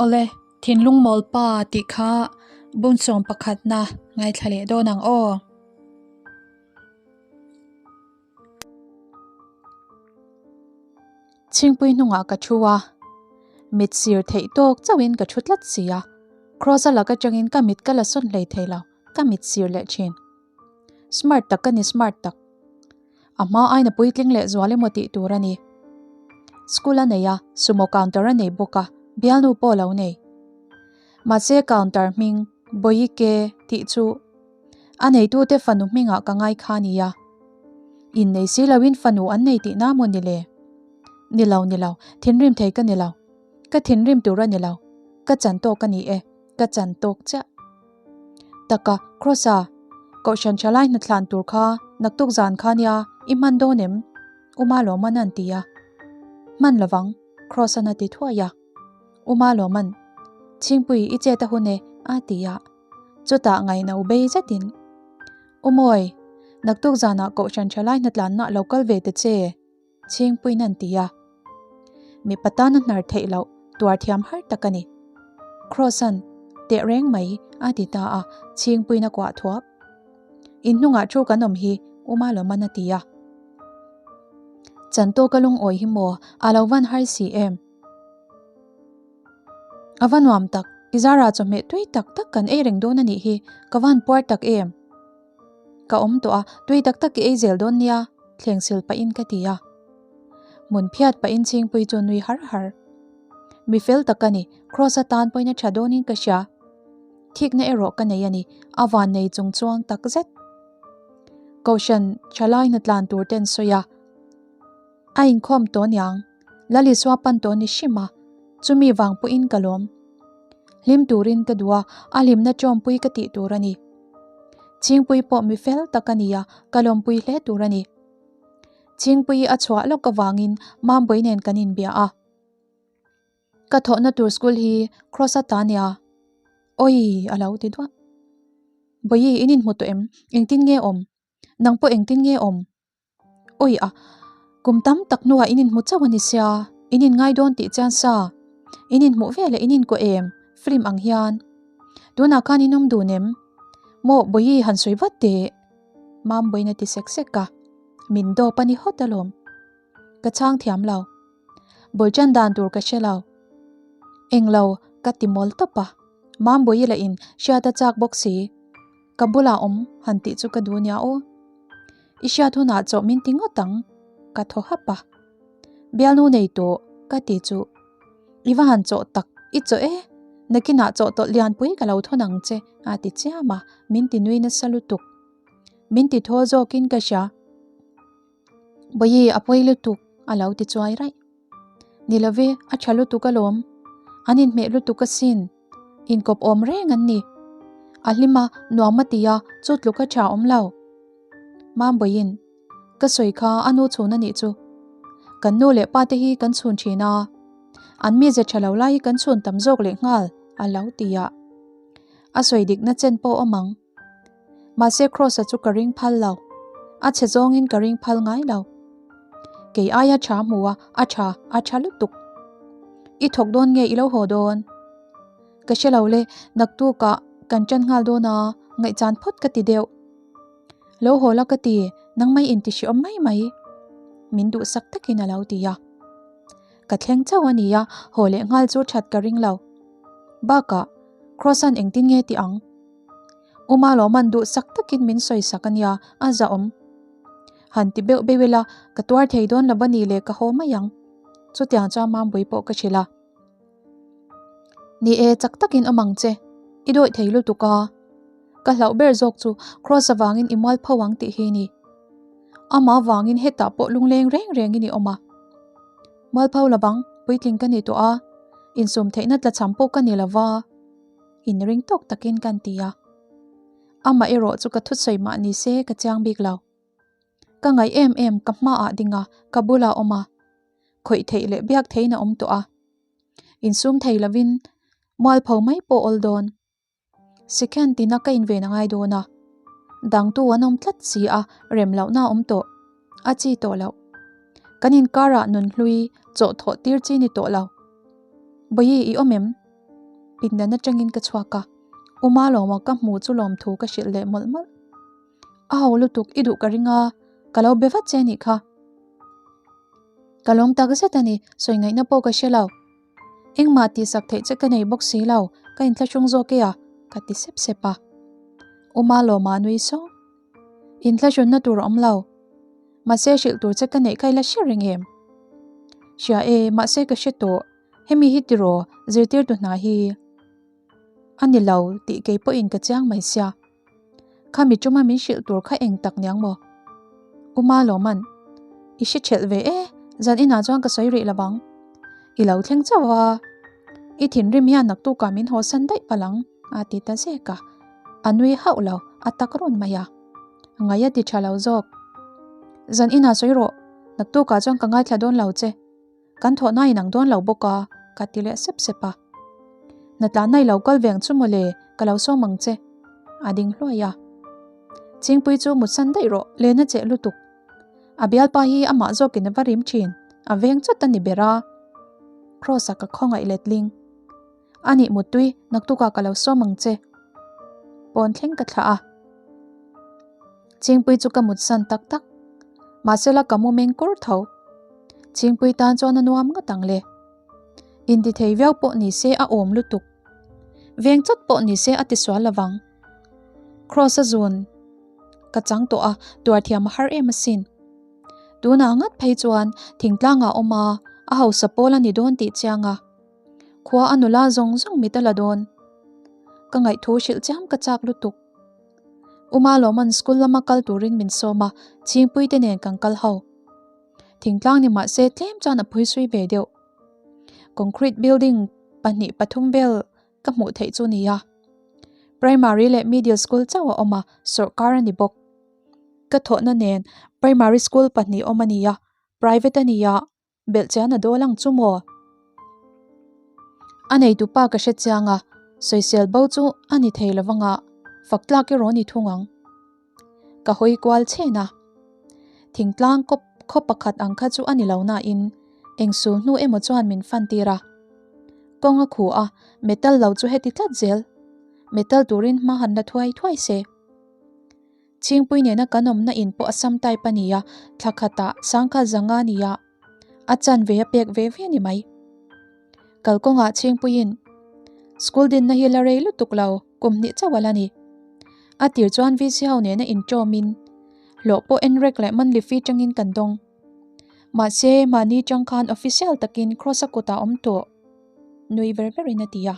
Awle, thinlung mawl pa tih kha bawngsawm pakhatna ngaithla leh dawn ang aw. Chhingpui hnungah ka thu a, mit sir theih tawk chauhin ka thu tlat si a, Kross-a lak atangin ka mit ka la sawn hlei thei lo, ka mit sir leh thin. Smart tak ka ni smart tak. A hma aina puitling leh zual emaw tih tur a ni. School a nei a, sumo counter a nei bawk a, bialnu pawh lo nei. Mahse counter hming Boyike tih chu a neitute fanu hmingah ka ngai kha nia. Innei si loin fanu an nei tihna maw ni le? Ni lo, ni lo, thinrim thei ka ni lo. Ka thinrim tur a ni lo. Ka chan tawk a ni e, ka chan tawk chiah. Taka, Kross-a, Kohhran thalai hnathlan tur kha naktuk zan kha nia i hman dawn em? Uma Lawman an ti a. Hman lovang, Kross-an a ti thuai a. Uma Lawman, Chhingpui i chet a hun e, a ti a. Chutah ngaihna u bei zetin, Umawi, naktuk zanah Kohhran thalai hnatlanna lo kal ve ta che. Chhingpuiin an ti a. Mipa tana hnar theih loh tuar thiam har tak a ni. Kross-a'n teh reng mai a ti ta a, Chhingpuiin a kuah thuap. In hnungah thu kan awm hi U Malawman a ti a. Chantawka lungawi hi maw a lo van har si em? A va nuam tak, i zara chawhmeh tui tak tak kan ei reng dawn a nih hi, ka van puar tak em? Ka awm tawh a, tui tak tak i ei zel dawn nia, thleng sil pahin ka ti a. Hmun phiat pahin Chhingpui chu nui har har. Mi fel tak a ni, Kross atan pawhin a tha dawnin ka hria. Thikna erawh ka nei a ni, a van nei chung chuang tak zet. Kohhran thalai hnatlan tur ten sawi a. A inkhawm tawh niang, Lalisua pan tawh ni hrim a, chumi vang pawhin ka lawm. Hlim turin ka duh a, a hlimna tawmpui ka tih tur a ni. Chhingpui pawh mi fel tak a ni a, ka lawmpui hle tur a ni. Chhingpui a chhuah lawk avangin Mambawih nen kan inbia a. Ka thawhna tur school hi Kross-a ta nia. Awii a lo ti duah. Bawihi in inhmu tawh em? Engtin nge awm? Nang pawh engtin nge awm? Awi a, kum tam tak hnuah in inhmu chauh a ni sia, in inngai dawn tih chian sa, in inhmuh veleh in inkuah em, film ang hian. Tunah khan in awm dun em? Maw Bawihi han sawi vat teh. Mambawiin a ti sek sek a, min dawp a ni hawt alawm. Ka chhang thiam lo. Bul ṭan dan tur ka hre lo. Englo ka ti mawl tawp a, Mambawihi lah in hriat a chak bawk si. Ka bulah awm han tih chu ka duh nia aw. I hriat hunah chawh min ti ngawt ang, ka thaw hap a. Bialnu nei tawh ka ti chu i va han chawh tak, i chawh e, nakinah chawh tawlh lianpui ka lo thawn ang che a ti chiam a, min ti nui nasa lutuk. Min ti thaw zawkin ka hria. Bawihi a pawi lutuk a lo ti chuai raih. Ni love, a tha lutuk alawm. An inhmeh lutuk asin. Inkawp awm reng an ni. A hlim a, nuam a ti a, chu tluk a tha awm lo. Mambawiin, Ka sawi kha a nu chhun a nih chu. Kan nu leh pa te hi kan chhun thin a. An mize tha lo lai hi kan chhun tam zawk leh nghal, a lo ti a. A sawi dikna chen pawh awm ang. Mahse Kross-a chu ka ring phal lo. A chhe zawngin ka ring phal ngai lo. Kei aia tha hmu a, a tha, a tha lutuk. I thawk dawn nge i lo haw dawn? Ka hre lo le, naktukah kan tan nghal dawn a, ngaihchan phawt ka ti deuh. Lo haw la ka ti, nangmai inti hreawm mai mai. Min duhsak takin a lo ti a. Ka thleng chauh a nia, haw leh nghal chu that ka ring lo. Bakah, Kross-a'n engtin nge ti ang? Uma Lawman duhsak takin min sawisak a nia, a zahawm. Han ti beuh beuh ila, ka tuar thei dawn lo va ni le ka haw mai ang. Chutiang chuan Mambui pawh ka hrilh a. Ni e, chak takin awm ang che. I dawih thei lutuk a. Ka hlauh ber zawk chu Kross avangin i mual pho ang tih hi ni. Amah avangin hetah pawh lungleng reng rengin i awm a. Mual pho lovang, puitling ka ni tawh a, insum theihna tlachham pawh ka ni lova. Inring tawk takin kan ti a. Amah erawh chu ka thusawi mah ni se ka chiang bik lo. Ka ngaih em em ka hmaah ding a, ka bulah awm a. Khawih theih leh biak theihin a awm tawh a. Insum thei lovin mualpho mai pawh awl dawn. Second tina ka inven a ngai dawn a. Dangtu an awm tlat si a, rem lohna a awm tawh. A chi tawh loh. Kan inkarah nunhlui chawhthawh tir chi ni tawh lo. Bawihi i awm em? Pindan atangin ka chhuak a, Uma lawma ka hmu chu lawmthu ka hrilh leh mawlh mawlh. A ho lutuk i duh ka ring a, ka lo be vat che anih kha. Ka lawm tak zet a ni, sawi ngaihna pawh ka hre lo. Engmah tihsak theih che ka nei bawk si lo, ka inthlahrung zawk e a, ka ti sep sep a. Uma lawma a nui sawng. Inthlahrunna tur a awm lo. Mahse hrilh tur che ka neih kha i la hre reng em? Hria e, mahse ka hre tawh. Hemi hi tiraw zirtirtu hna hi a ni lo tih kei pawhin ka chiang mai sia. Khami tuma min hrilh tur kha eng tak niang maw? Uma Lawman, I hre thelh ve e, zan inah chuan ka sawi rih lo vang. I lo thleng chauh a, i thinrim hian naktukah min hawsan daih palh ang, a ti ta zek a. A nui hauh lo, a tak run mai a. Ngai a ti tha lo zawk. Zan inah sawi rawh, naktukah chuan ka ngaithla dawn lo che. Kan thawhna inang dawn lo bawk a, ka ti leh sep sep a. Hnatlanna i lo kal veng chu mawle, ka lo sawm ang che. A ding hluai a. Chingpui chu mutsan daih rawh, len a cheh lutuk. A bialpa hi amah zawkin a va rim thin, a veng chawt a ni ber a. Kross-a ka khawngaih letling. A nih muttui, naktukah ka lo sawm ang che. Pawn thleng ka thlah a. Chingpui chu ka mutsan tak tak. Mahsela ka mu meng kur tho. Chingpui tan chuan a nuam ngawt ang le. Intithei viau pawh ni se a awm lutuk. Veng chawt pawh ni se a tisual lovang. Kross a zun ka chang tawh a, tuar thiam a har em asin. Tunah ngat phei chuan thingtlangah a awm a, a hausa pawl a ni dawn tih chiang a. Khua a nula zawng zawng mit a la dawn. Ka ngaihthu hrilh chiam ka chak lutuk. Uma Lawman school lama kal turin min sawm a, Chhingpui te nen kan kal ho. Thingtlang ni mahse tlem chuan a phuisui ve deuh. Concrete building pahnih pathum vel ka hmuh theih chu nia. Primary leh middle school chauh a awm a, sawrkar a ni bawk. Ka thawhna nen primary school pahnih awm a nia, private a nia. Belh chian a dawl ang chu maw? A neitu pa ka hre chiang a, sawisel bo chu a ni thei lo vanga, fak tlak erawh a ni thung ang. Ka hawi kual chhen a. Thingtlang kawp khaw pakhat ang kha chu a ni lo nain eng sul hnu emaw chuan min fan tir a. Kawng a khu a, metal lo chu heti tlat zel. Metal turin hma han la thuai thuai se. Chhingpui nena kan awmna in pawh a sam type a ni a, thla khatah sangkha zanga a ni a, a chanve a pek ve ve a ni mai. Kalkawngah Chhingpuiin, School dinna hi la rei lutuk lo, kum hnih chauh a la ni. A tir chuan VC ho nena inṭawmin, hlawh pawh enrek leh monthly fee tangin kan dawng. Mahse, mahni tang khan official takin Kross-a kutah awm tawh. Nui ver verin a ti a.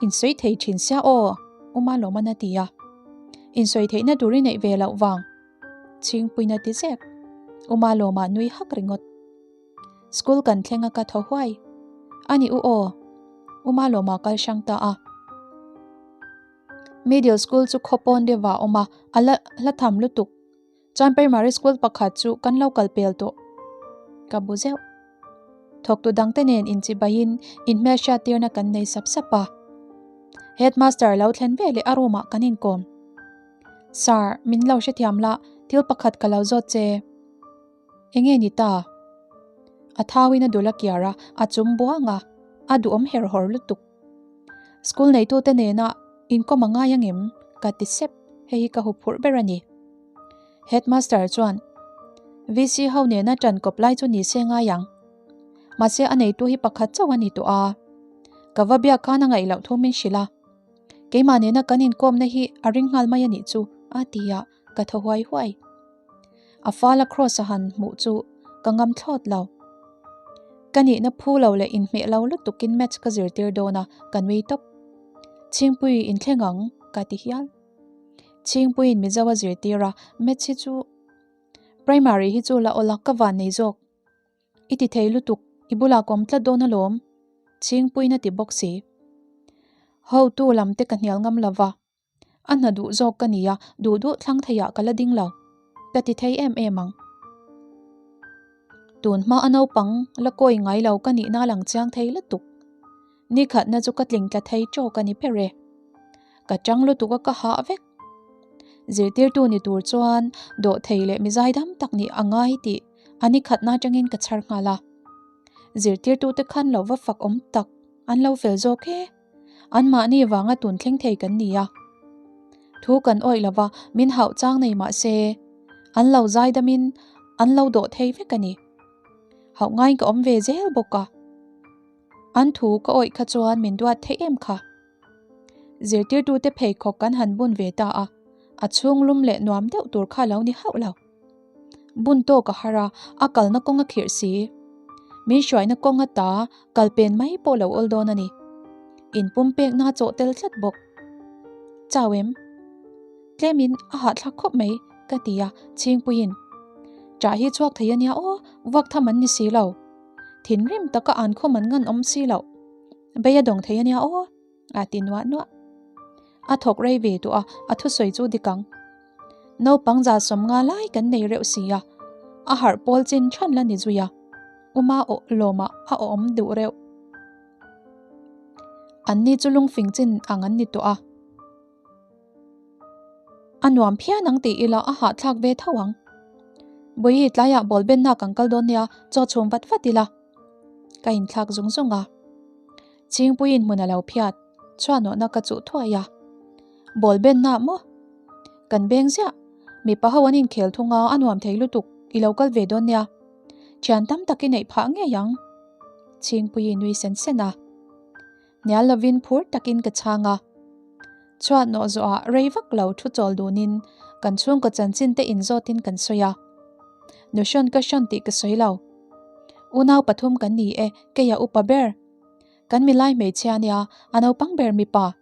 Insawi thei thin sia aw, Uma Lawman a ti a. Insawi theihna tur i neih ve loh vang. Chhingpuiin a ti zek. Uma Lawma nui hak ringawt. School kan thleng a ka thaw huai. A ni u aw. Uma Lawma kal hrang ta a. Middle school chu khaw pawn deuhah a awm a, a la hla tham lutuk. Chuan primary school pakhat chu kan lo kal pel tawh. Ka bu zeuh. Thawktu dangte nen inchibaiin inhmelhriat tirna kan nei sap sap a. Headmaster lo thlen ve leh a room ah kan inkawm. Sir, min lo hrethiam la, thil pakhat ka lo zawt che. Enge ni ta? A thauin a dul a kiar a, a chum buang a, a duhawm her hawr lutuk. School neitute nena inkawm a ngai angem? Ka ti sep, hei hi ka huphurh ber a ni. Headmaster chuan, VC ho nena ṭan kawp lai chu ni se ngai ang. Mahse a neitu hi pakhat chauh a ni tawh a. Ka va biak khan a ngaih loh thu min hrilh a. Keimah nena kan inkawmna hi a ring nghal mai a nih chu, a ti a, ka thaw huai huai. A fala Kross a han hmuh chu ka ngam thlawt lo. Ka nihna phu lo leh inhmeh lo lutukin maths ka zirtir dawn a, ka nui tawp. Chhingpui inthleng ang, ka ti hial. Chhingpuiin Mizo a zirtir a, maths hi chu Primary hi chu la awlh a, ka van nei zawk. I ti thei lutuk, i bulah ka awm tlat dawn alawm, Chhingpuiin a ti bawk si. Hotu lam te ka hnial ngam lo va, a hna duh zawk ka ni a, duh duh thlang theiah ka la ding lo, ka ti thei em em ang. Tun hma a naupang la kawi ngai lo ka nihna a lang chiang thei lutuk. Ni khatna chu ka tling tla thei tawk a ni ber e. Ka tang lutuk a ka hah vek. Zirtirtu ni tur chuan dawhthei leh mizaidam tak nih a ngai tih a ni khatna atangin ka chhar nghal a. Zirtirtute khan lo va fak awm tak an lo fel zawk e. Anmahni vanga tun thleng thei kan ni a. Thu kan awih lova min hauh chang nei mah se, an lo zaidamin an lo dawh thei vek a ni. Hauh ngaiin ka awm ve zel bawk a. An thu ka awih kha chuan min duat theih em kha. Zirtirtute pheikhawk kan han bun ve ta a, a chhung lum leh nuam deuh tur kha lo ni hauh lo. Bun tawk a har a, a kalna kawng a khirh si. Min hruaina kawng ata kal pen mai pawh lo awl dawn a ni. In pumpekna a chawh tel tlat bawk. Chau em? Tlemin a hahthlak khawp mai, ka ti a, Chhingpuiin. Ṭah hi chhuak thei a nia aw, vuak tham an ni si lo. Thinrim taka an khum an ngan awm si loh. Bei a dawng thei a nia aw, a ti nuah nuah. A thawk rei ve tawh a, a thusawi chu dik ang. Naupang za 50 lai kan nei reuh si a, a harh pawl chin than la ni zui a, Uma aw lawmah a awm duh reuh. An ni chu lungfing chin ang an ni tawh a. A nuam phian ang tih ila a hahthlak ve tho ang. Bawihi tlaiah ball benna kan kal dawn nia, chaw chhum vat vat ila. Ka inthlak zung zung a. Chhingpuiin hmun a lo phiat, chhuanawhna ka chuh thuai a. Ball benna maw? Kan beng ziah. Mipa ho an inkhel thung a, a nuam thei lutuk, i lo kal ve dawn nia. Thian tam tak i neih phah ngei ang. Chhingpuii nui sen sen a. Hnial lovin phur takin ka chhang a. Chhuat nawh zawhah rei vak lo thu chawl dunin kan chhungkaw chanchin te inzawtin kan sawi a. Nu hrawn ka hrawn tih ka sawi lo. Unau pathum kan ni e, kei a upa ber. Kan milai hmeichhia nia, a naupang ber mipa.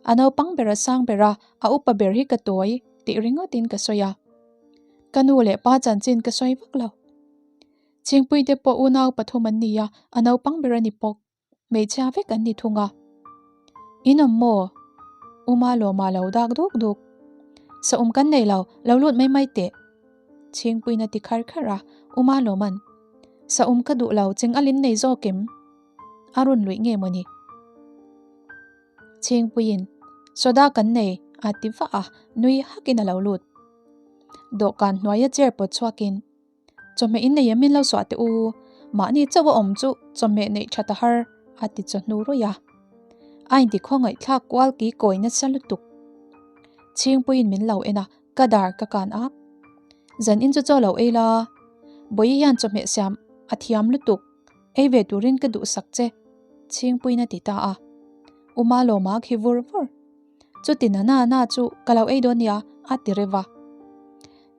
A naupang ber a sang ber a, a upa ber hi ka tawi tih ringawtin ka sawi a. Ka nu leh pa chanchin ka sawi vak lo. Chhingpuite pawh unau pathum an ni a, a naupang ber a ni bawk. Hmeichhia vek an ni thung a. In awm maw? Uma lawma lo dak duk duk. Saum kan nei lo, lo lut mai mai teh. Chhingpuiin a ti khar khar a, Uma lawman. Saum ka duh lo, ching alin nei zawk em? A rawn luih nge mawni? Chhingpuiin, Soda kan nei, a ti vah a, nui hakin a lo lut. Dawhkan hnuaia chair pawt chhuakin. Chawhmeh in nei em min lo suah teh u, mahni chauh a awm chu chawhmeh neih that a har, a ti chawhnu ruih a. A inti khawngaihthlak kual ki kawi nasa lutuk. Chhingpuiin min lo en a, ka dar ka kan ak. Zan in chu chaw lo ei la, Bawihi hian chawhmeh siam a thiam lutuk, ei ve turin ka duhsak che, Chhingpuiin a ti ta a. U Malawma khi vur vur. Chuti na na na chu ka lo ei dawn nia, a ti reuh a.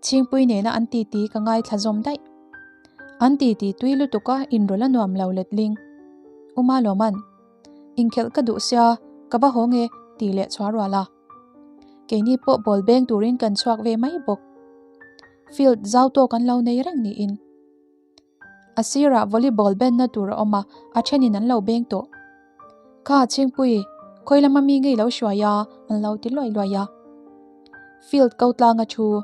Chhingpui nena an titi ka ngaithla zawm daih. An titi tui lutuk a inrawlh a nuam lo letling. U Malawman, Inkhelh ka duh sia, ka va haw nge, tih leh chhuah rual a. Keini pawh ball beng turin kan chhuak ve mai bawk. Field zau tawk an lo nei reng niin. A sirah volleyball benna tur a awm a, a thenin an lo beng tawh. Kha Chhingpui, khawi lama mi ngei lo hruai a, an lo ti luai luai a. Field ko tlanga thu,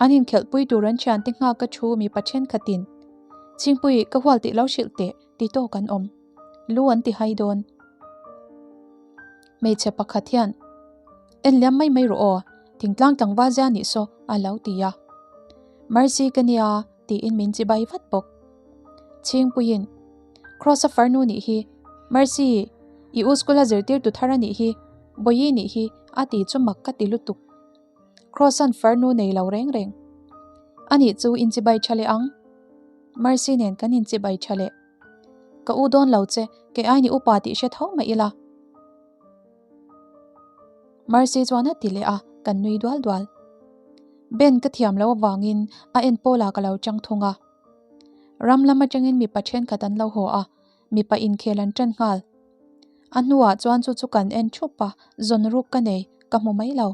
an inkhelhpui tur an thiante nghaka thu mipa thenkhatin, Chhingpui, ka hual tih lo hrilh teh, ti tawk an awm. Lu an ti hai dawn. Hmeichhe pakhat hian, En liam mai mai rawh aw, thingtlang tlangval zia nih saw, a lo ti a. Mercy ka nia, tiin min chibai vat bawk. Chhingpuiin, Kross-a farnu nih hi, Mercy, i u school-a zirtirtu thar a nih hi, Bawihi nih hi, a ti chu mak ka ti lutuk. Kross-a'n farnu nei lo reng reng. Anih chu inchibai tha leh ang. Mercy nen kan inchibai tha leh. Ka u dawn lo che, kei aini upa tih hre tho mai ila. Mercy chuan a ti leh a, kan nui dual dual. Ben ka thiam loh avangin a en pawlah ka lo chang thung a. Ram lam atangin mipa thenkhat an lo haw a, mipa inkhel an tan nghal. A hnuah chuan chu chu kan en thup a, zawn ruk ka nei, ka hmu mai lo.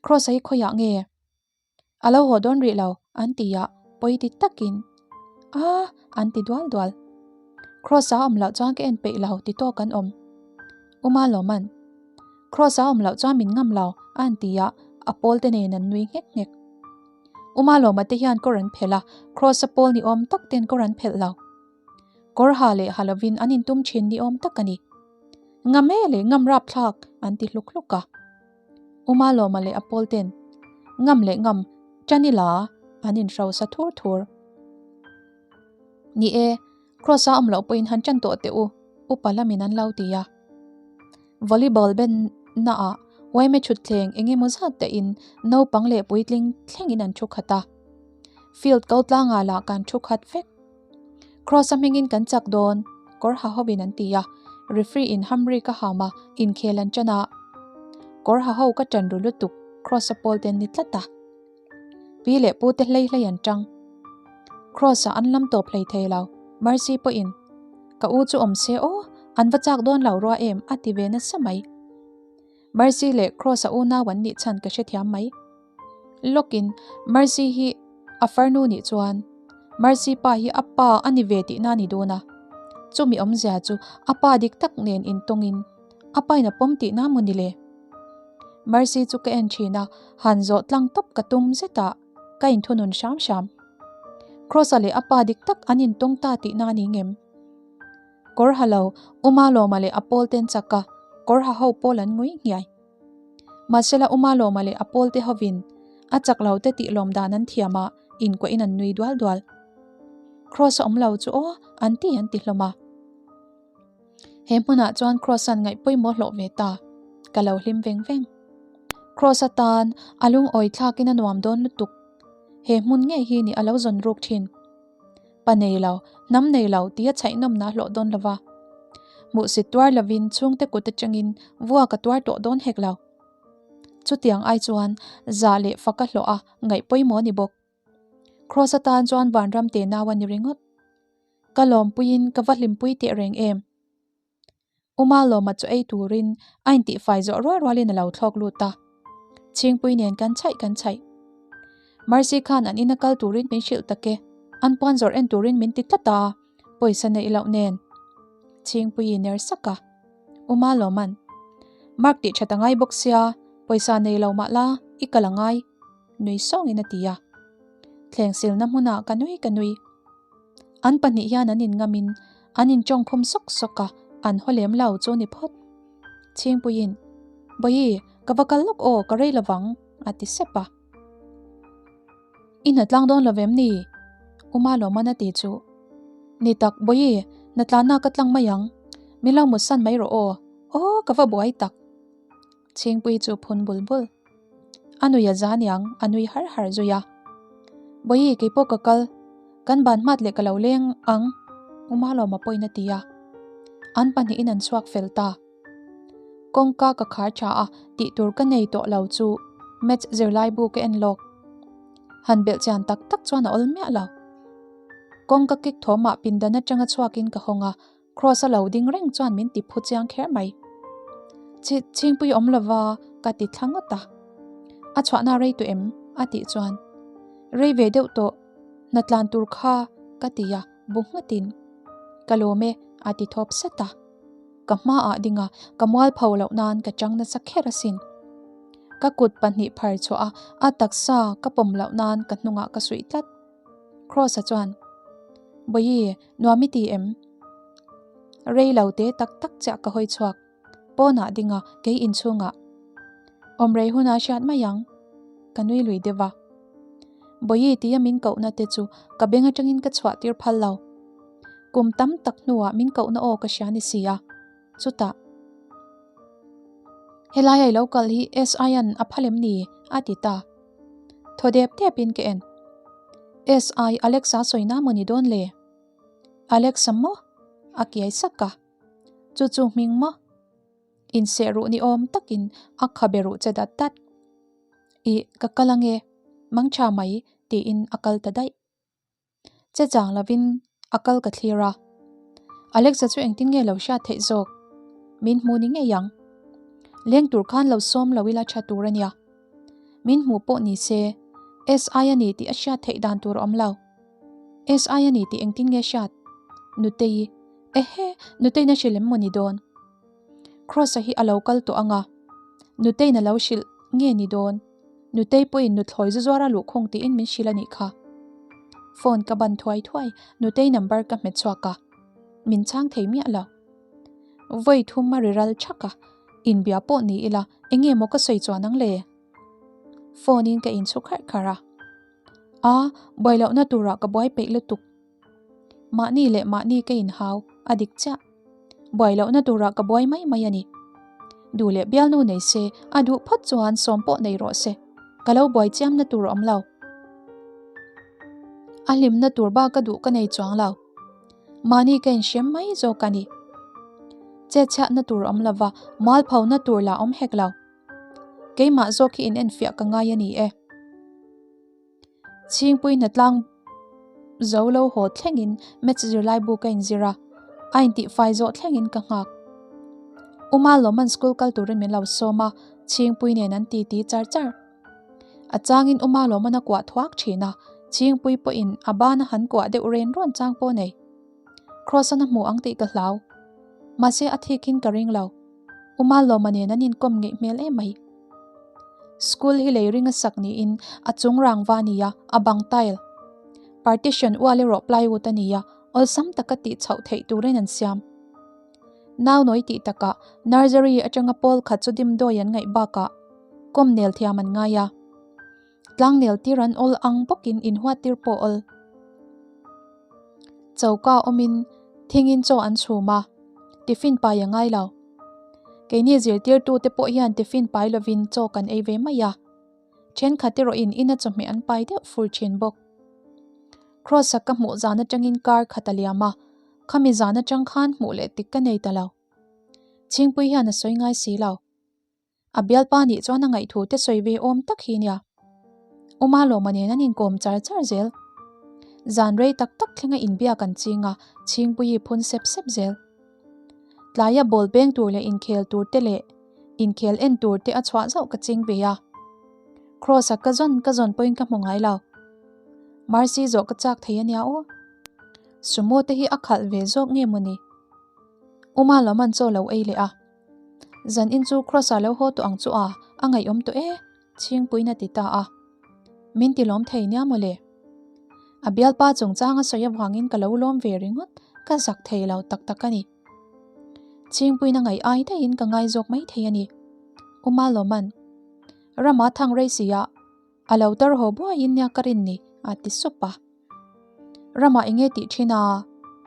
Kross-a hi khawiah nge? A lo haw dawn rih lo, an ti a, pawi ti takin, Aa, an ti dual dual. Kross-a awm loh chuan ka en peih lo ti tawk an awm. U Malawman, Kross-a awm loh chuan min ngam lo, a han ti a, a pawl te nen an nui nghek nghek. U Malawma te hian kawr an phelh a, Kross-a pawl ni awm tak ten kawr an phelh lo. Kawr ha leh ha lovin an intum thin ni awm tak a ni. Ngam e leh ngam rapthlak, an ti hluk hluk a. Uma Lawma leh a pawl ten ngam leh ngam tan ila an inhrosa thur thur. Ni e, Kross-a awm loh pawhin han tan tawh teh u, upa lamin an lo ti a. Volleyball ben naah yma thutthleng eng emaw zat dahin naupang leh puitling thlengin an thu khat a. Field ko tlangah lah kan thu khat vek. Cross-a hmingin kan chak dawn, kawr ha hovin an ti a, referee in hamri ka ham a, inkhel an ṭan a. Kawr ha ho ka ṭan ru lutuk, Cross-a pawl ten ni tlat a. Pi leh pu te hlei hlei an ṭang. Cross-a an lam tawp hlei thei lo, Mercy pawhin, Ka u chu awm se aw, an va chak dawn lo rua em a ti ve nasa mai. Mercy leh Cross-a unau an nih chhan ka hrethiam mai. Lawkin Mercy hi a farnu nih chuan Mercy pa hi a pa a ni ve tihna a ni dawn a, chumi awmzia chu a pa dik tak nen intawngin a pain a pawm tihna maw ni le? Mercy chu ka en thin a, han zawh tlang tawp ka tum zet a, ka inthunun hram hram. Cross-a leh a pa dik tak an intawng ta tihna a ni ngem? Kawr ha lo, Uma Lawma leh a pawl ten chak a, kawr ha ho pawl an ngui nghiai. Mahsela Uma Lawma leh a pawl te hovin a chak lo te tih lawm dan an thiam a, inkuahin an nui dual dual. Cross a awm lo chu aw, an ti an ti hlawm a. He hmunah chuan Cross-a'n ngaih pawimawh hlawh ve ta. Ka lo hlim veng veng. Cross atan a lungawi thlakin a nuam dawn lutuk. He hmun ngei hi ni a lo zawn ruk thin. Pa nei lo, hnam nei lo tia chhaihnawmna a hlawh dawn lova. Hmuhsit tuar lovin chhungte kut atangin vuak a tuar tawh dawn hek lo. Chutiang ai chuan zah leh fak a hlawh a ngaih pawimawh a ni bawk. Cross atan chuan vanram te nau a ni ringawt. Ka lawmpuiin ka va hlimpui teh reng em. Uma lawma chu ei turin a intihfai zawh rual rualin a lo thlawk lut a. Chhingpui nen kan chhaih kan chhaih. Mercy khan an ina kal turin min hrilh tak e, an puan zawrh en turin min ti tlat a, pawisa neih loh nen. Chhingpui i ner sak a. Uma lawman, Mark tih that a ngai bawk sia, pawisa nei lo mah la, i kal a ngai. Nui sawngin a ti a. Thleng silna hmunah ka nui ka nui. An pahnih hian an inngamin an inṭawngkhum sawk sawk a, an haw lem lo chu ni phawt. Chhingpuiin, Bawihi, ka va kal lawk aw, ka rei lovang, a ti sep a. I hnatlang dawn lo vem ni? Uma Lawman a ti chu. Ni tak, Bawihi, hnatlanna ka tlang mai ang. Min lo mutsan mai rawh aw. Aw, ka va buai tak. Chhingpui chu phun bul bul. A nui a za niang, a nui har har zui a. Bawihi, kei pawh ka kal. Kan ban hmat leh ka lo leng ang, Uma lawma pawhin a ti a. An pahnihin an chhuak fel ta. Kawngka ka khar tha a, tih tur ka nei tawh lo chu Maths zirlaibu ka en lawk. Han belh chian tak tak chuan a awl miah lo. Kawngka kik thawmah pindan atanga chhuakin ka hawng a, Cross a lo ding reng chuan min ti phu chiang kher mai. Chhi chhingpui awm lova ka ti thla ngawt a. A chhuahna rei tawh em? a tih chuan Rei ve deuh tawh, hna tlan tur kha ka ti a, bu nghatin Ka lawm e a ti thawp sat a. Ka hmaah ding a, ka mual pho loh nan ka chang nasa kher asin. Ka kut pahnih phar chhuah a, a taksa ka pawm loh nan ka hnungah ka suih tlat. Cross-a chuan, Bawihi, nuam i ti em? Rei lo te tak tak chiah ka hawi chhuak. Pawnah ding a, kei inchhungah. Awm rei huna hriat mai ang. Ka nui lui deuh a. Bawihi tia min kohna te chu ka beng atangin ka chhuah tir phal lo. Kum tam tak hnuah min kohna aw ka hria ni si a. Chutah. Helai a i lo kal hi SI-a'n a phal em ni? a ti ta. Thaw dep depin ka en. SI Alexa sawina maw ni dawn le? Alexa maw? A kiai sak a. Chu chu hming maw? Inseh ruh ni awm takin a khabe ruh che dat dat. Ih, ka kal ange, mangtha mai tiin a kal ta daih. Che chang lovin a kal ka thlir a. Alexa chu engtin nge lo hriat theih zawk? Min hmu ni ngei ang. Leng tur khan lo sawm lo ila tha tur a nia. Min hmu pawh ni se, SI a ni tih a hriat theih dan tur a awm lo. SI a ni tih engtin nge hriat? Nutei, Ehe, Nutei'n a hrilh em maw ni dawn? Cross-a hi a lo kal tawh ang a, Nutei'n a lo hrilh nge ni dawn? Nutei pawhin nuthlawi zu zuar a luhkhung tiin min hrilh a nih kha. Phone ka ban thuai thuai, Nutei number ka hmet chhuak a, min chhang thei miah lo. Vawi thum a ri ral thak a, inbia pawh ni ila eng nge maw ka sawi chuan ang le? Phone in ka inchhu kharh kharh a. A, buai lohna turah ka buai peih lutuk. Mahni leh mahni ka inhau, a dik chiah. Buai lohna turah ka buai mai mai a ni. Duh leh bialnu nei se, a duh phawt chuan sawm pawh nei rawh se. Ka lo buai chiamna tur awm lo. A hlimna tur bak ka duh ka nei chuang lo. Mahni ka inhrem mai zawk a ni. Chetchhiatna tur awm lova, mualphona tur lah awm hek lo. Keimah zawk hi inenfiah ka ngai a ni e. Chhingpui hnatlang zo lo haw thlengin Maths zirlaibu ka inzir a, a intihfai zawh thlengin ka nghak. Uma Lawman school kal turin min lo sawm a, Chhingpui nen an titi char char. A changin Uma Lawman a kuah thuak thin a, Chhingpui pawhin a ban a han kuah deuh ren rawn chang pawh nei. Kross-an a hmu ang tih ka hlau. Mahse a thikin ka ring lo. Uma Lawma nen an inkawm ngeih hmel em mai. School hi lei ring a sak niin a chung rangva a ni a, a bang tile. Partition ual erawh plywood a ni a, awlsam taka tih chhoh theih turin an siam. Nau nawi tih takah nursery atanga pawl khat chu dimdawi an ngaih bakah kawm nel thiam an ngai a. Tlang nel tir an awl ang bawkin inhuat tir pawh awl. Choka awmin thingin chaw an chhum a, tiffin pai a ngai lo. Keini zirtirtute pawh hian tiffin pai lovin chaw kan ei ve mai a. Thenkhat erawhin ina chawhmeh an pai deuh fur thin bawk. Kross-a ka hmuh zan atangin kar khat a liam a, khami zan atang khan hmuh leh tik ka nei ta lo. Chhingpui hian a sawi ngai si lo. A bialpa nih chuan a ngaihthu te sawi ve awm tak hi nia. Uma Lawma nen an inkawm char char zel. Zan rei tak tak thlenga inbiak an ching a, Chhingpuii phun sep sep zel. Tlaia ball beng tur leh inkhel tur te leh inkhel en tur te a chhuah zauh ka ching ve a. Kross-a ka zawn ka zawn pawhin ka hmu ngai lo. Mercy zawh ka chak thei a nia aw. Sumo te hi a khalh ve zawk nge mawni? Uma Lawma'n chaw lo ei leh a. Zan in chu Kross-a lo haw tawh ang chu a, a ngaihawm tawh e, Chhingpuiin a ti ta a. Min ti lawm thei nia mawle. A bialpa chungchang a sawi avangin ka lo lawm ve ringawt, ka zak thei lo tak tak a ni. Chhingpuiin a ngaih ai daihin ka ngai zawk mai thei a ni. U Malawman, Rama thang rei si a, A lo tar haw buaiin nia ka rin ni, a ti sup a. Ramah enge tih thin a?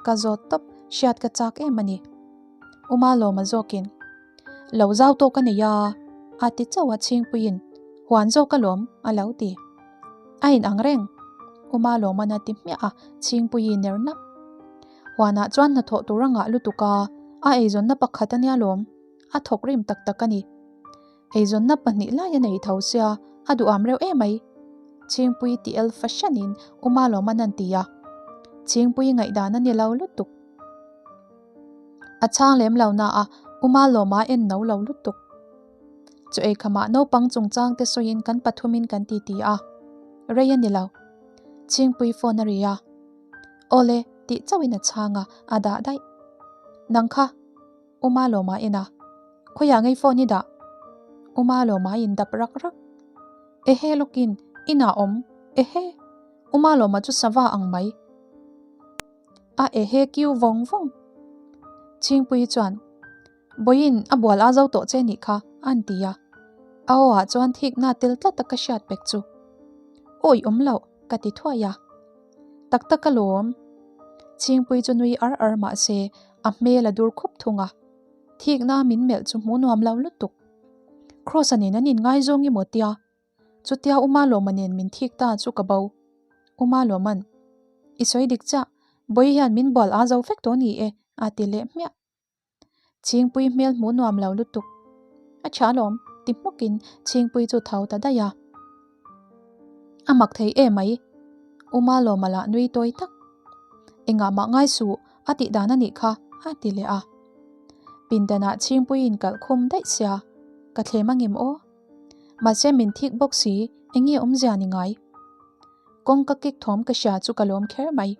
Ka zawt tawp, hriat ka chak em a ni. Uma lawma zawkin, Lo zau tawk a nei a, a ti chauh a chhingpuiin, Huan zawk alawm, a lo ti. A inang reng, Uma lawman a ti hmiah a, chhingpuii ner nap. Huanah chuan hnathawh tur a ngah lutuk a, a eizawnna pakhat a nia lawm, a thawk rim tak tak a ni. Eizawnna pahnih lai a nei tho sia, a duham reuh em mai. Chhingpui ti el fahranin Uma lawm an an ti a. Chhingpui ngaihdan a ni lo lutuk. A chhang lem lo na a, Uma lawm a en no lo lutuk. Chaw ei khamah naupang chungchang te sawiin kan pathumin kan ti ti a. Rei a ni lo. Chhingpui phone a ri a. Awle, tih chauhin a chhang a, a dah daih. Nang kha. Uma lawma en a, Khawiah ngei phone i dah? Uma lawma in dap rak rak. Ehe lawkin, inah awm. Ehe! Uma lawma chu sava ang mai. A ehe kiu vawng vawng. Chhingpuii chuan, Bawiin a bual a zo tawh che nih kha, a'n ti a. A aw ah chuan thikna tel tlat a ka hriat pek chu. Awi awm loh, ka ti thuai a. Tak tak alawm. Chhingpuii chu nui ar ar mah se, a hmel a dur khup thung a. Thikna min melh chu hmu nuam lo lutuk. Kross-a nen an inngaizawng emaw tia? Chutia Uma Lawma nen min thik ta chu ka bo. Uma Lawma'n, I sawi dik chiah, Bawihi hian min bual a zo vek tawh ni e, a ti leh hmiah. Chhingpui hmel hmuh nuam lo lutuk. A tha alawm, ti hmukin Chhingpui chu tho ta daih a. A mak thei em mai. Uma lawma lah nui tawi tak. Engah mah ngai suh, a tih dan a nih kha, a ti leh a. Pindanah Chhingpui in kalh khum daih sia, ka thlem angem aw? Mahse min thik bawk si, enge awmzia ni ngai? Kawngka kik thawm ka hria chu ka lawm kher mai.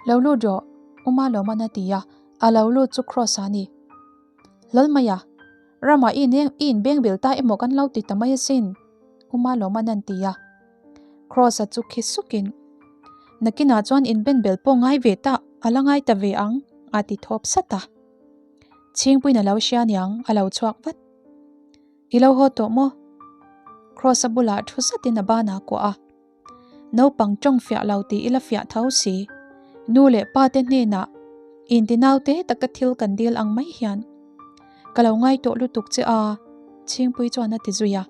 Lo lut rawh, Uma lawman a ti a, a lo lut chu Kross a ni. Hlawl mai a, Ramah i in i inbeng bil ta emaw kan lo ti ta mai asin, Uma lawman an ti a. Kross-a chu khi sukin, Nakinah chuan inben bel pawh ngai ve ta, a la ngai ta ve ang, a ti thawp sat a. Chhingpuiin a lo hria niang, a lo chhuak vat. I lo haw tawh maw? Kross-a bulah thu zatin a banah a kuah a. Naupang tawng fiah lo tih ila fiah tho si. Nu leh pa te hnenah inti naute taka thil kan dil ang mai hian. Ka lo ngai tawh lutuk che a, Chhingpui chuan a ti zui a.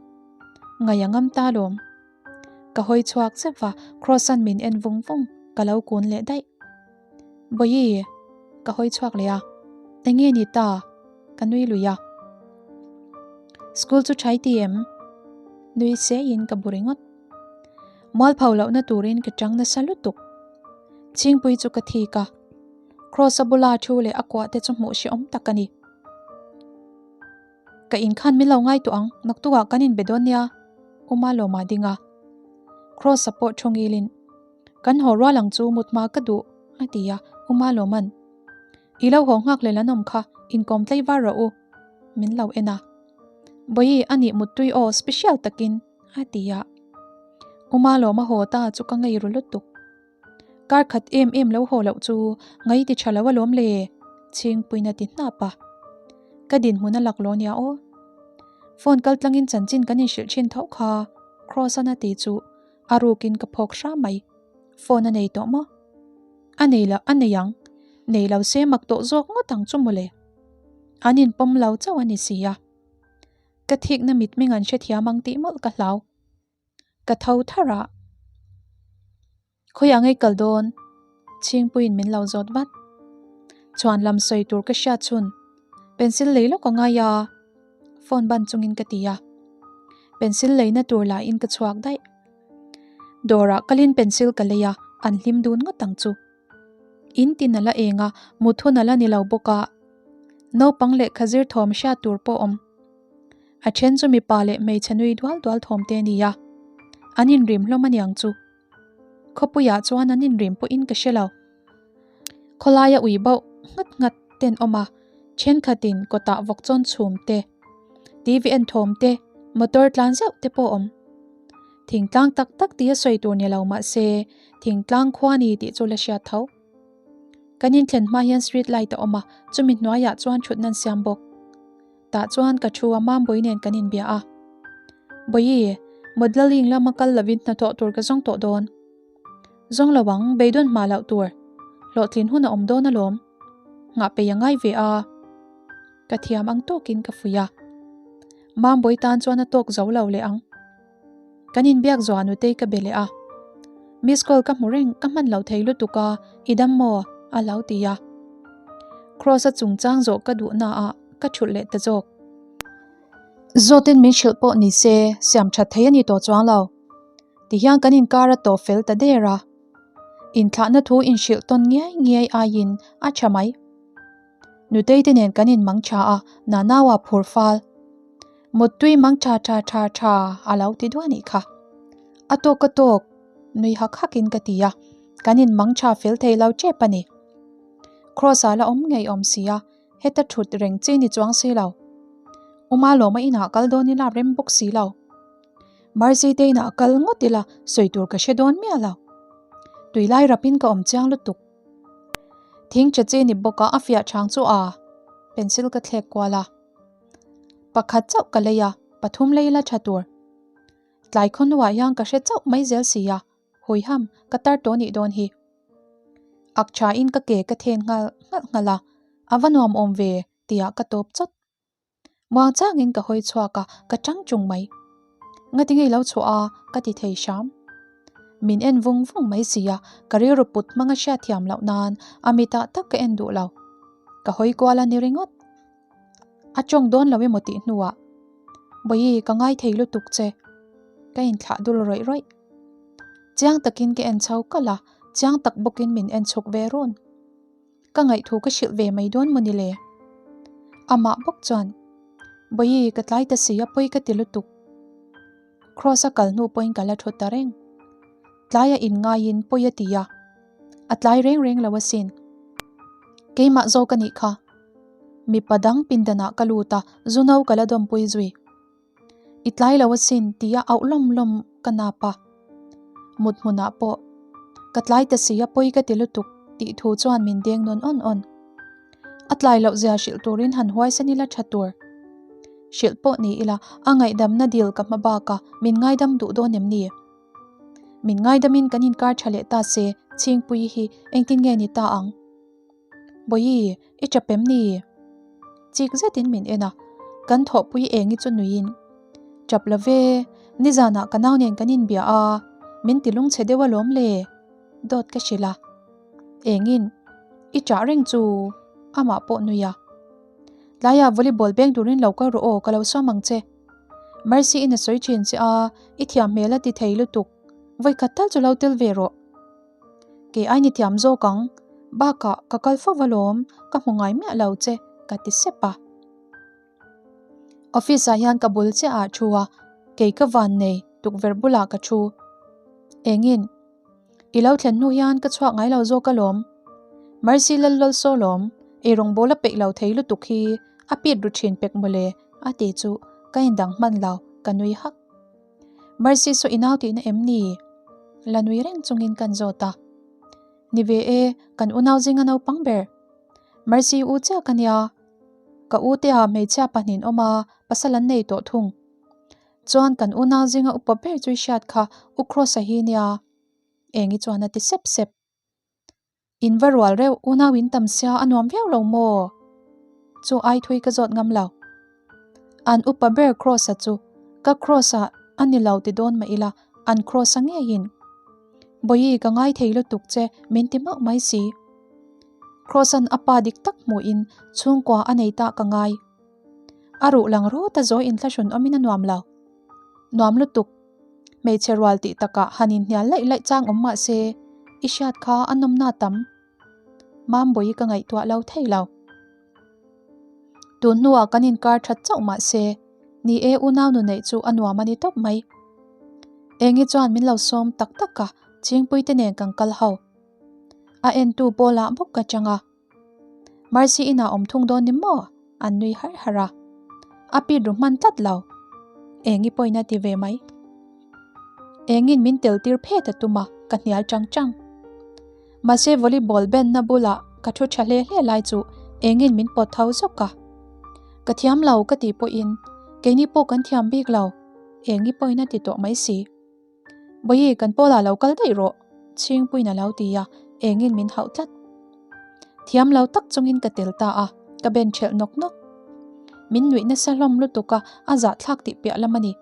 Ngaih a ngam ta lawm. Ka hawi chhuak zeuh va, Kross-a'n min en vung vung, ka lo kun leh daih. Bawihi, ka hawi chhuak leh a. Enge ni ta? Ka nui lui a. School chu thai ti em? Nui seiin ka bu ringawt. Mualpho lohna turin ka chang nasa lutuk. Chhingpui chu ka thik a. Kross-a bula thu leh a kuah te chu hmuh hrehawm tak a ni. Ka inkhan min lo ngai tawh ang, naktukah kan inbe dawn nia, Uma lawmah ding a. Kross-a pawh thu ngilin, Kan haw rual ang chu mut hma ka duh, a ti a, Uma lawman, I lo haw nghak leh lan awm kha, inkawm tlei var rawh u, min lo en a. Bawihi, a nih muttui aw, special takin, a ti a. Uma lawma haw ta chu ka ngei ru lutuk. Kar khat em em lo haw loh chu ngai ti tha lo alawm le, Chhingpuiin a ti hnap a. Ka dinhmun a lak lo nia aw. Phone kal tlangin chanchin kan inhrilh thin tho kha, Kross-an a ti chu a rukin ka phawk hram mai. Phone a nei tawh maw? A nei lo, a nei ang. Nei lo se mak tawh zawk ngawt ang chu mawle. An inpawm lo chauh a ni si a. Ka thikna mitmeng an hrethiam ang tih mawlh ka hlau. Ka tho tharh a. Khawiah ngei kal dawn? Chhingpuiin min lo zawt vat. Chhuan lam sawi tur ka hriat chhun. Pencil lei lawk a ngai a, phone ban chungin ka ti a. Pencil leina tur lahin ka chhuak daih. Dawrah kalin pencil ka lei a, an hlim dun ngawt ang chu. In tin a la eng a, mut hun a la ni lo bawk a. Naupang lehkha zir thawm hriat tur pawh awm. A then chu mipa leh hmeichhe nui dual dual thawm te a ni a, an inrim hlawm a niang chu. Khawpuiah chuan an inrim pawhin ka hre lo. Khawlaia ui bauh nghat nghat ten awm a, thenkhatin kawtah vawk chawn chhum te, TV en thawm te, motor tlan zeuh te pawh awm. Thingtlang tak tak tia sawi tur ni lo mah se, thingtlang khua ni tih chu la hriat tho. Kan inthlen hma hian street light a awm a, chumi hnuaiah chuan thutna an siam bawk. Tah chuan ka thu a Mambawi nen kan inbia a. Bawihi, modelling lama kal lovin hnathawh tur ka zawng tawh dawn. Zawng lo ang, beidawn hma loh tur. Hlawhtlin hun a awm dawn alawm. Nghah peih a ngai ve a. Ka thiam ang tawkin ka fuih a. Mambawi tan chuan a tawk zo lo leh ang. Kan inbiak zuah nutei ka be leh a. Miss call ka hmu reng, ka hman lo thei lutuk a, i dam maw? a lo ti a. Kross-a chungchang zawh ka duh naah ka thulh leh ta zawk. Zawtin min hrilh pawh ni se, siam that thei a ni tawh chuang lo. Tihian kan inkar a tawh fel ta der a. Inthlahna thu inhrilh tawn ngiai ngiai aiin a tha mai. Nutei te nen kan inmang tha a, Nanaua phur fal. Muttui mang tha tha tha tha a lo ti duah nih kha. A tawk a tawk, nui hak hakin ka ti a, kan inmang tha fel thei lo tep a ni. Kross-a la awm ngei awm si a, heta thut reng chi ni chuang si lo. Uma lawma inah kal dawn ila rem bawk si lo. Mercy te inah kal ngawt ila sawi tur ka hre dawn miah lo. Tuilai rapin ka awm chiang lutuk. Thing che chi ni bawk a, a fiah chang chu a pencil ka thlek kual a. Pakhat chauh ka lei a, pathum lei la tha tur. Tlai khawhnuah hian ka hre chauh mai zel si a, Huiham, ka tar tawh nih dawn hi. Ak tha in ka ke ka then nghal nghalh nghalh a, a va nuam awm ve tiah ka tawp chawt. Muang changin ka hawi chhuak a, ka chang chung mai. Ngati ngei lo chhuah a, ka ti thei hram. Min en vung vung mai si a, ka rilru put hmanga hriatthiam loh nan a mitah tak ka en duh lo. Ka hawi kual a ni ringawt. A tawng dawn lo emaw tih hnuah, Bawihi, ka ngai thei lutuk che. Ka inthlah dul rawih rawih. Chiang takin ka en chho kalh a, chiang tak bawkin min en chhuk ve run. Ka ngaihthu ka hrilh ve mai dawn maw ni le? Amah bawk chuan, Bawihi, ka tlai ta si a, pawi ka ti lutuk. Kross a kal hnu pawhin ka la thu ta reng. Tlaia inngaiin pawi a ti a, a tlai reng reng lo asin. Keimah zawk a nih kha. Mipa dang pindanah ka lut a, zu no ka la dawmpui zui. I tlai lo asin tia auh lawm lawm ka nap a. Mut hmunah pawh ka tlai ta si a pawi ka ti lutuk tih thu chuan min deng nawn awn awn. A tlai loh zia hrilh turin han huaisan ila tha tur. Hrilh pawh ni ila a ngaihdamna dil ka hma bak a, min ngaidam duh dawn em ni? Min ngaidamin kan inkar tha leh ta se Chhingpuii hi engtin nge ni ta ang? Bawihi, i tap em ni? Chik zetin min en a, kan thawhpui engi chu nuiin, Chap lo ve, nizanah ka nau nen kan inbia a, min ti lungchhe deuh alawm le, dawt ka hrilh a. Engin, I chah reng chu, amah pawh nui a. Tlaiah volleyball beng turin lo kal rawh aw, ka lo sawm ang che. Mercy in a sawi thin che a, i thiam hmel a ti thei lutuk, vawikhat tal chu lo tel ve rawh. Kei ai ni thiam zawk ang, bakah ka kal fo alawm, ka hmu ngai miah lo che, ka ti sep a. Office ah hian ka bul chiah ah thu a, kei ka van nei, tukverh bulah ka thu. Engin? I lo thlen hnu hian ka chhuak ngai lo zawk alawm. Mercy Lallol saw lawm, eirawng bawl a peih lo thei lutuk hi a pit ru thin pek mawle a ti chu ka indang hman lo, ka nui hak. Mercy saw i nau tihna em ni? La nui reng chungin kan zawt a. Ni ve e, kan unau zinga naupang ber. Mercy u chiah ka nia. Ka u te ah hmeichhia pahnin awm a, pasal an nei tawh thung. Chuan kan unau zinga upa ber chu i hriat kha U Kross-a hi nia. Engi chuan a ti sep sep. In va rual reuh, unau in tam sia a nuam viau lo maw? Chu ai thui ka zawt ngam lo. An upa ber Kross-a chu ka Kross-a a ni lo ti dawn mah ila an Kross-a ngeiin. Bawihi ka ngai thei lutuk che min ti mauh mai si. Kross-a'n a pa dik tak hmuhin chhungkua a nei ta ka ngai. A ruh lang rawt a zawi inthlahrun awmin a nuam lo. Nuam lutuk. Hmeichhe rual tih takah han inhnial laih laih chang awm mah se, i hriat kha a nawmna tam. Mambawi ka ngaihtuah lo thei lo. Tun hnuah kan inkar that chauh mah se, ni e unau nu neih chu a nuam a ni tawp mai. Engi chuan min lo sawm tak tak a, Chingpuite nen kan kal ho. A entu pawlah bawk ka chang a. Mercy inah awm thung dawn ni maw? An nui harh harh a. A pit ru hman tlat lo. Engi pawhin a ti ve mai. Engin min tel tir phet a tum a, ka hnial chang chang. Mahse volleyball band na bulah ka thu tha hle hle lai chu engin min pawt tho zawk a. Ka thiam lo ka tih pawhin keini pawh kan thiam bik lo, engi pawhin a ti tawh mai si. Bawihi kan pawlah lo kal daih rawh, Chhingpuiin a lo ti a, engin min hauh tlat. Thiam lo tak chungin ka tel ta a, ka ben ṭhelh nawk nawk. Min nuih nasa hlawm lutuk a, a zahthlak tih piah lam a ni.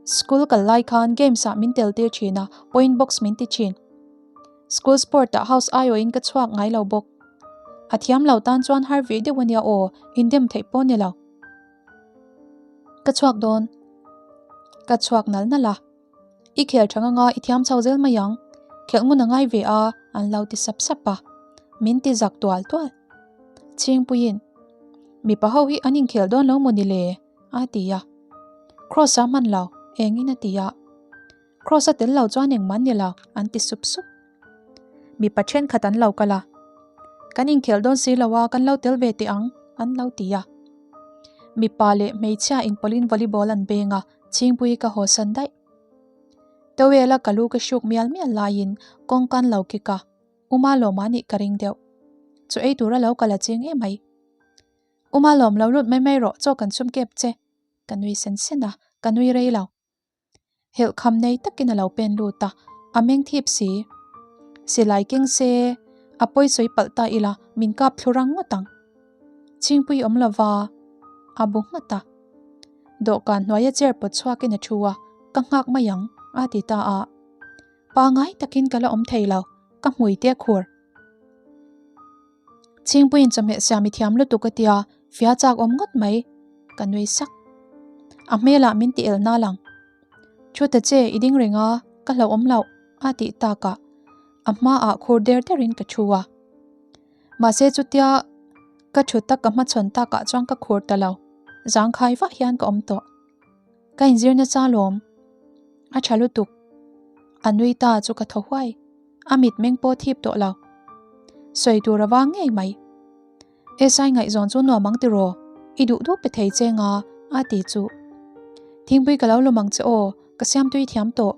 School kal lai khan games ah min tel tir thin a, point box min ti thin. School sport ah house aiawhin ka chhuak ngai lo bawk. A thiam lo tan chuan har ve deuh a nia aw, indem theih pawh a ni lo. Ka chhuak dawn. Ka chhuak nal nal a. I khel tha ngang a, i thiam chho zel mai ang. Khelh ngun a ngai ve a, an lo ti sap sap a. Min ti zak tual tual. Chhingpuiin, Mipa ho hi an inkhel dawn lo maw ni le? a ti a. Kross-a hman lo, engin a ti a. Kross-a tel lo chuan engmah an ni lo, an ti sup sup. Mipa thenkhat an lo kal a, Kan inkhel dawn si lo a, kan lo tel ve teh ang, an lo ti a. Mipa leh hmeichhia inpawlhin volleyball an beng a, Chhingpui ka hawsan daih. Towel-a ka lu ka hruk mial mial laiin kawngka an lo kik a, Uma lawm a nih ka ring deuh. Chaw ei tura lo kal a ching em mai. Uma lawm lo lut mai mai rawh, chaw kan chhum kep che. Ka nui sen sen a, ka nui rei lo. Helhkham nei takin a lo pen lut a, a meng thip si. Silai keng se, a pawi sawi palh ta ila min kap thlu rang ngawt ang. Chhingpui awm lova, a bu nghat a. Dawhkan hnuaia chair pawt chhuakin a thu a, ka nghak mai ang, a ti ta a. Pangai takin ka la awm thei lo, ka hmui te a khur. Chhingpuiin chawhmeh siam i thiam lutuk a tia, fia chak awm ngawt mai, ka nui sak. A hmelah min ti el nal ang. Thu ta che, i ding reng a, ka hlauhawm loh, a tih takah a hmaah khur der derin ka thu a. Mahse chutia ka thu tak ka hmachhawn takah chuan ka khur ta lo, zangkhai vah hian ka awm tawh. Ka inzir nasa alawm. A tha lutuk. A nui ta chu ka thaw huai. A mit meng pawh thip tawh lo. Sawi tur a vang ngei mai. SI ngaihzawn chu nuam ang tiraw? I duh duh pe thei che nga a ti chu. Thingpui ka lo lawm ang che aw, ka siam tui thiam tawh.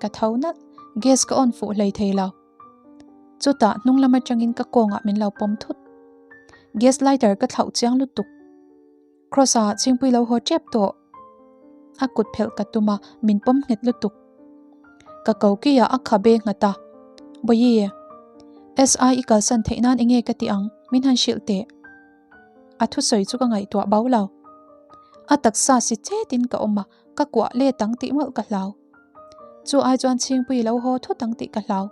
Ka tho nalh, gas ka on fuh hlei thei lo. Chutah hnung lam atangin ka kawngah min lo pawm thut. Gas lighter ka thlauh chiang lutuk. Kross-a chhingpui lo haw tep tawh. A kut phelh ka tum a, min pawm nghet lutuk. Ka ko kiah a khabe nghat a, Bawihi, SI i kalsan theih nan enge ka ti ang, min han hrilh teh. A thusawi chu ka ngaihtuah bo lo. A taksa si chetin ka awm a, ka kuah let ang tih mawlh ka hlau. Chu ai chuan Chhingpui lo haw thut ang tih ka hlau.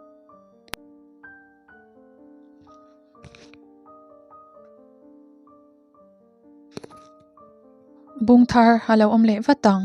Bungthar a lo awm leh vat ang.